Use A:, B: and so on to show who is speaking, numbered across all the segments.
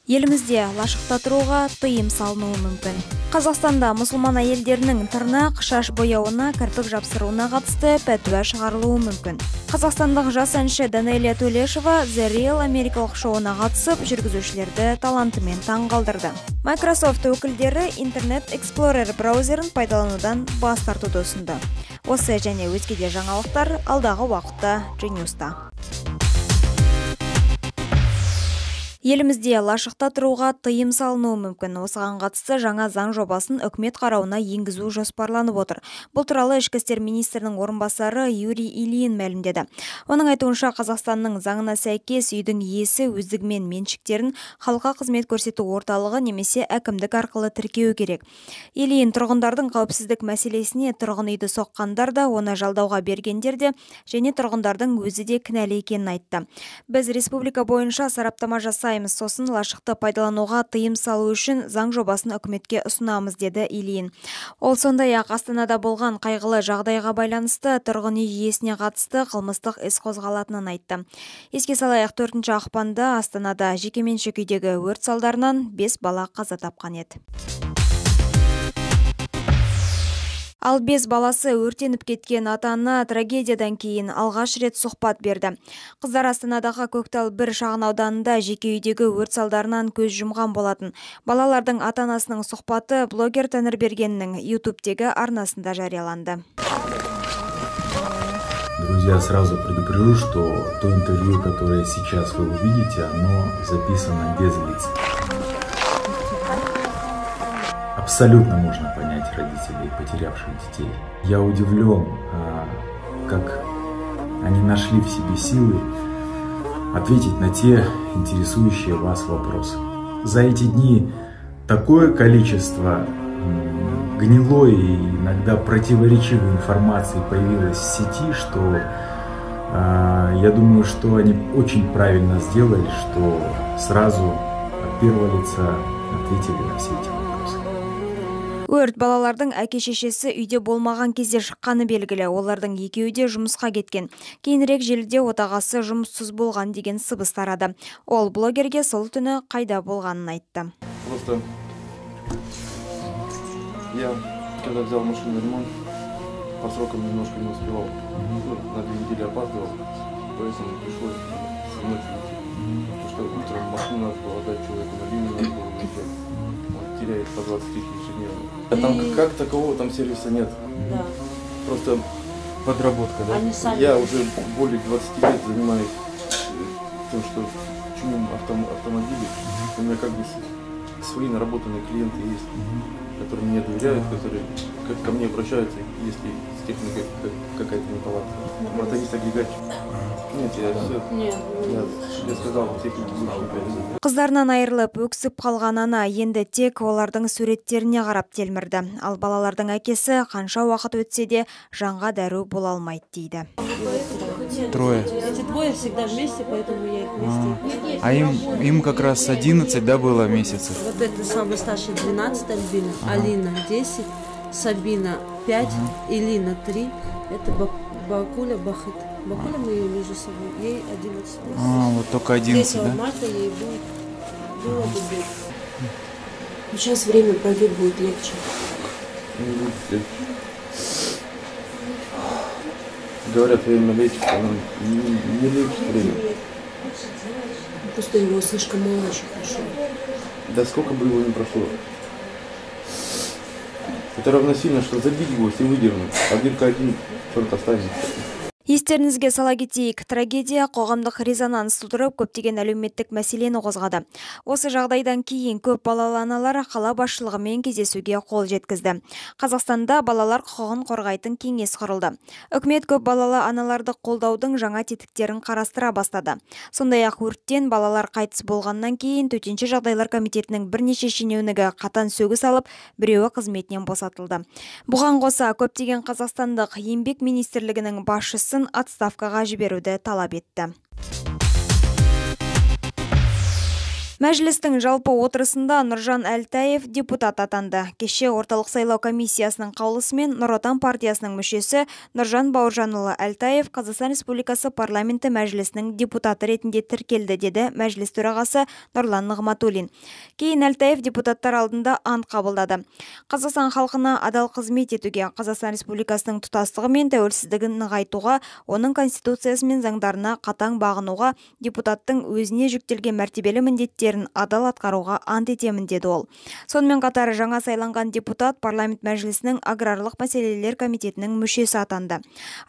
A: Елімізде лашықта тұруға тыйым салынуы мүмкін. Қазақстанда мұсылман әйелдерінің тырнақ, шаш бояуына, кірпік жапсыруына қатысты пәтуа шығарылуы мүмкін. Қазақстандық жас әнші Данелия Төлешова The Real америкалық шоуына қатысып, жүргізушілерді талантымен таңғалдырды. Microsoft өкілдері Internet Explorer браузерін пайдаланудан бас тартуды ұсынды. Осы және өзге де жаңалықтар алдағы уақытта Genius'та. Елімізде лашықта тұруға тыйым салынуы мүмкін. Осыған қатысты жаңа заң жобасын үкімет қарауына енгізу жоспарланып отыр. Бұл туралы Ішкі істер министрінің орынбасары Юрий Ильин мәлімдеді. Оның айтуынша, Қазақстанның заңына сәйкес үйдің иесі өздігімен меншіктерін халыққа қызмет көрсету орталығы немесе әкімдік арқылы тіркеуі керек. Ильин тұрғындардың қауіпсіздік мәселесіне тұрғын үйді соққандар да, оны жалдауға бергендер де және тұрғындардың өзі де кінәлі екенін айтты. Біз республика бойынша сараптама жасаймыз, сосын лашықты пайдалануға тыйым салу үшін заң жобасын үкіметке ұсынамыз, деді Ильин. Ол сондай-ақ Астанада болған қайғылы жағдайға байланысты тұрғын үй иесіне қатысты қылмыстық іс қозғалатынын айтты. Еске салайық, 4 ақпанда Астанада жекеменшік үйдегі өрт салдарынан 5 бала қаза тапқан еді. Ал 5 баласы өртеніп кеткен ата-ана трагедиядан кейін алғаш рет сұхбат берді. Қыздар Астанадағы Көктал 1 шағын ауданында жеке үйдегі өрт салдарынан көз жұмған болатын. Балалардың ата-анасының сұхбаты блогер Тәңірбергеннің YouTube-тегі арнасында жарияланды.
B: Друзья, сразу предупрежу, что то интервью, которое сейчас вы увидите, оно записано без лиц. Абсолютно можно понять родителей, потерявших детей. Я удивлен, как они нашли в себе силы ответить на те интересующие вас вопросы. За эти дни такое количество гнилой и иногда противоречивой информации появилось в сети, что я думаю, что они очень правильно сделали, что сразу от первого лица ответили на все эти вопросы.
A: Өрт балалардың әке-шешесі үйде болмаған кезде шыққаны белгілі. Олардың екеуі де жұмысқа кеткен. Кейінірек желіде отағасы жұмыссыз болған деген сыбыс тарады. Ол блогерге сол түні қайда болғанын айтты.
C: Просто я, когда взял машину на ремонт, по срокам немножко не успевал. На 2 недели опаздывал, поэтому пришлось ночью идти. Потому что утром машину надо было отдать человеку, на линию надо было выезжать. Теряет по 20 тысяч ежедневно. А там как такового там сервиса нет.
D: Да.
C: Просто
E: подработка, да?
D: Они сами.
C: Я уже более 20 лет занимаюсь тем, что чиним автомобили. У меня как бы свои наработанные клиенты есть, которые мне доверяют, которые ко мне обращаются, если с техникой какая-то неполадка. Моторист агрегатчик. Нет, я все.
D: Нет.
C: Я сказал, техники больше не повезут.
A: Қыздарынан айырылып, өксіп қалған ана енді тек олардың суреттеріне қарап телмірді. Ал балалардың әкесі қанша уақыт өтсе де жанға дәру бола алмайды дейді.
E: Трое.
D: Эти двое всегда вместе, поэтому я их вместе.
E: А им как раз 11, да, было месяцев?
D: Вот это самый старший 12, Альбина, Алина 10, Сабина 5, Элина 3, это Бакуля Бахыт. Бакуля мы ее между собой, ей 11.
E: А, вот только 11,
D: 3
E: да?
D: марта ей будет, было бы год. Но сейчас время пройдет, будет легче.
C: Не будет легче. Говорят, время лечит, оно не лечит время.
D: Просто его слишком мало еще прошло.
C: Да сколько бы его ни прошло. Это равносильно, что забить гвоздь и выдернуть, а дырка один черт останется.
A: Естеріңізге сала кетейік, трагедия қоғамдық резонанс тудырып, көптеген әлеуметтік мәселені қозғады. Осы жағдайдан кейін көп балалы аналар қала басшылығымен кездесуге қол жеткізді. Қазақстанда балалар құқығын қорғайтын кеңес құрылды. Үкімет көп балалы аналарды қолдаудың жаңа тетіктерін қарастыра бастады. Сондай-ақ өрттен балалар қайтыс болғаннан кейін Төтенше жағдайлар комитетінің бірнеше шенеунігі қатаң сөгіс алып, біреуі қызметінен босатылды. Бұған қоса көптеген қазақстандық Еңбек министрлігінің басшысын отставкаға жіберуді талап етті. Мәжілістің жалпы отырысында Нұржан Әлтаев депутат атанды. Кеше Орталық сайлау комиссиясының қаулысымен Нұр Отан партиясының мүшесі Нұржан Бауыржанұлы Әлтаев Қазақстан Республикасы парламенті мәжілісінің депутаты ретінде тіркелді, деді мәжіліс төрағасы Нұрлан Нығматулин. Кейін Әлтаев депутаттар алдында ант қабылдады. Қазақстан халқына адал қызмет етуге, Қазақстан Республикасының тұтастығы мен тәуелсіздігін нығайтуға, оның конституциясы мен заңдарына қатаң бағынуға, депутаттың өзіне жүктелген мәртебелі міндеттер адал атқаруға ант етемін, деді ол. Сонымен қатар жаңа сайланған депутат парламент мәжілісінің аграрлық мәселелер комитетінің мүшесі атанды.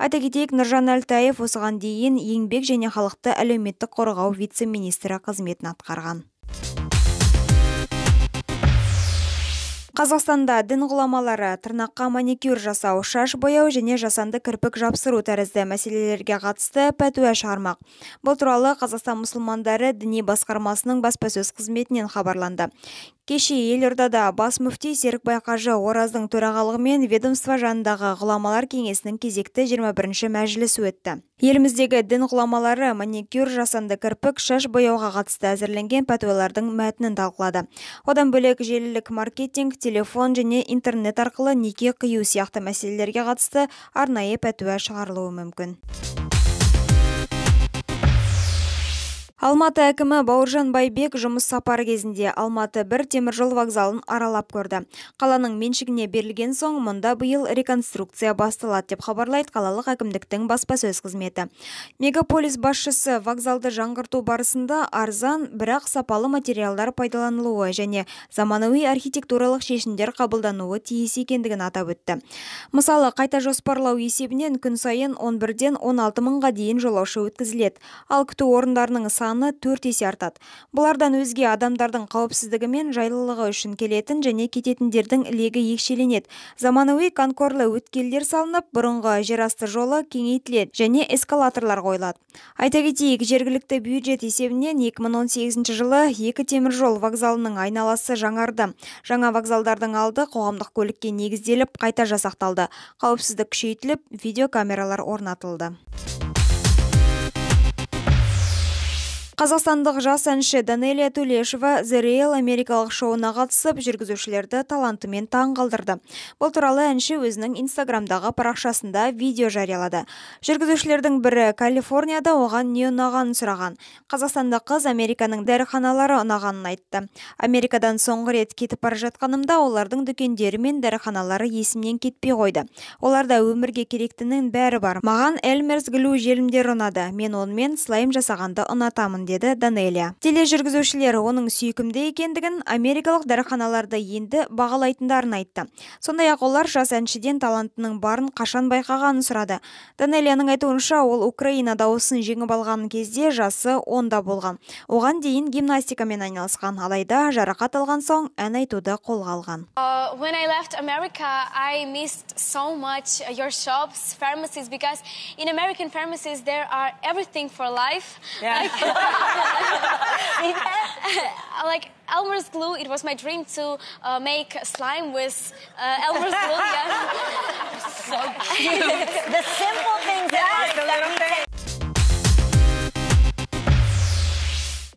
A: Айта кетейік, Нұржан Әлтаев осыған дейін еңбек және халықты әлеуметтік қорғау вице-министрі қызметін атқарған. Қазақстанда дін ғұламалары тырнаққа маникюр жасау, шаш бояу және жасанды кірпік жапсыру тәрізді мәселелерге қатысты пәтуа шығармақ. Бұл туралы Қазақстан мұсылмандары діни басқармасының баспасөз қызметінен хабарланды. Кеше елордада бас мүфти Серікбай қажы Ораздың төрағалығымен ведомство жанындағы ғұламалар кеңесінің кезекті 21-ші мәжілісі өтті. Еліміздегі дін ғұламалары маникюр, жасанды кірпік, шаш бояуға қатысты әзірленген пәтуалардың мәтінін талқылады. Одан бөлек желілік маркетинг, телефон және интернет арқылы неке қию сияқты мәселелерге қатысты арнайы пәтуа шығарылуы мүмкін. Алматы әкімі Бауыржан Байбек жұмыс сапары кезінде Алматы 1 теміржол вокзалын аралап көрді. Қаланың меншігіне берілген соң мұнда биыл реконструкция басталады, деп хабарлайды қалалық әкімдіктің баспасөз қызметі. Мегаполис басшысы вокзалды жаңғырту барысында арзан, бірақ сапалы материалдар пайдаланылуы және заманауи архитектуралық шешімдер қабылдануы тиіс екендігін атап өтті. Мысалы, қайта жоспарлау есебінен күн сайын 11-ден 16 мыңға дейін жолаушы өткізіледі, ал күту орындарының саны 4 есе артады. Бұлардан өзге адамдардың қауіпсіздігі мен жайлылығы үшін келетін және кететіндердің легі екшеленеді. Заманауи конкорлы өткелдер салынып, бұрынғы жерасты жолы кеңейтіледі және эскалаторлар қойылады. Айта кетейік, жергілікті бюджет есебінен 2018 жылы екі теміржол вокзалының айналасы жаңарды. Жаңа вокзалдардың алды қоғамдық көлікке негізделіп қайта жасақталды. Қауіпсіздік күшейтіліп, видеокамералар орнатылды. Қазақстандық жас әнші Данелия Төлешова The Real америкалық шоуына қатысып, жүргізушілерді талантымен таңғалдырды. Бұл туралы әнші өзінің Инстаграмдағы парақшасында видео жариялады. Жүргізушілердің бірі Калифорнияда оған не ұнағанын сұраған. Қазақстандық қыз Американың дәріханалары ұнағанын айтты. Америкадан соңғы рет кетіп бара жатқанымда олардың дүкендері мен дәріханалары есімнен кетпей қойды. Оларда өмірге керектінің бәрі бар. Маған Elmer's Glue желімдері ұнады. Мен онымен слайм жасағанды ұнатамын, деді Данелия. Тележүргізушілер оның сүйкімді екендігін, америкалық дәріханаларды енді бағалайтындарын айтты. Сондай-ақ олар жас әншіден талантының барын қашан байқағанын сұрады. Данелияның айтуынша, ол Украина дауысын жеңіп алған кезде жасы 10-да болған. Оған дейін гимнастикамен айналысқан, алайда жарақат алған соң ән айтуды қолға алған.
F: When I left America, I missed so much your shops, pharmacies, because in American pharmacies there are everything for life. Yeah. Like Elmer's glue, it was my dream to make slime with Elmer's glue. Yeah.
G: So cute. The simple things in life that we take.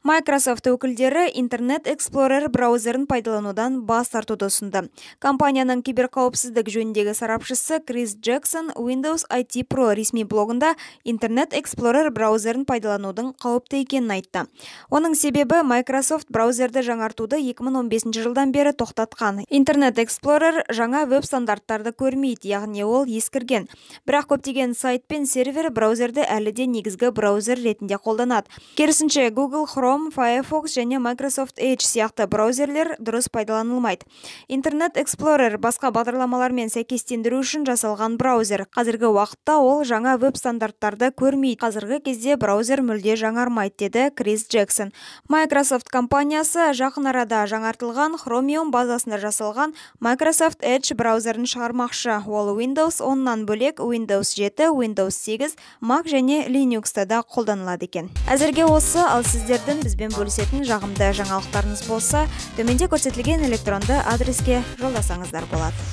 A: Microsoft өкілдері Internet Explorer браузерін пайдаланудан бас тартуды ұсынды. Компанияның киберқауіпсіздік жөніндегі сарапшысы Крис Джексон Windows IT Pro ресми блогында Internet Explorer браузерін пайдаланудың қауіпті екенін айтты. Оның себебі Microsoft браузерді жаңартуды 2015 жылдан бері тоқтатқан. Internet Explorer жаңа веб-стандарттарды көрмейді, яғни ол ескірген. Бірақ көптеген сайт пен сервер браузерді әлі де негізгі браузер ретінде қолданады. Керісінше, Google Chrome, Firefox және Microsoft Edge сияқты браузерлер дұрыс пайдаланылмайды. Internet Explorer басқа бағдарламалармен сәйкестендіру үшін жасалған браузер. Қазіргі уақытта ол жаңа веб-стандарттарды көрмейді. Қазіргі кезде браузер мүлде жаңармайды, деді Крис Джексон. Microsoft компаниясы жақын арада жаңартылған Chromium базасында жасалған Microsoft Edge браузерін шығармақшы. Ол Windows 10-нан бөлек Windows 7, Windows 8, Mac және Linux-та да қолданылады екен. Әзірге осы, ал сіздердің бізбен бөлісетін жағымды жаңалықтарыңыз болса, төменде көрсетілген электронды адреске жолдасаңыздар болады.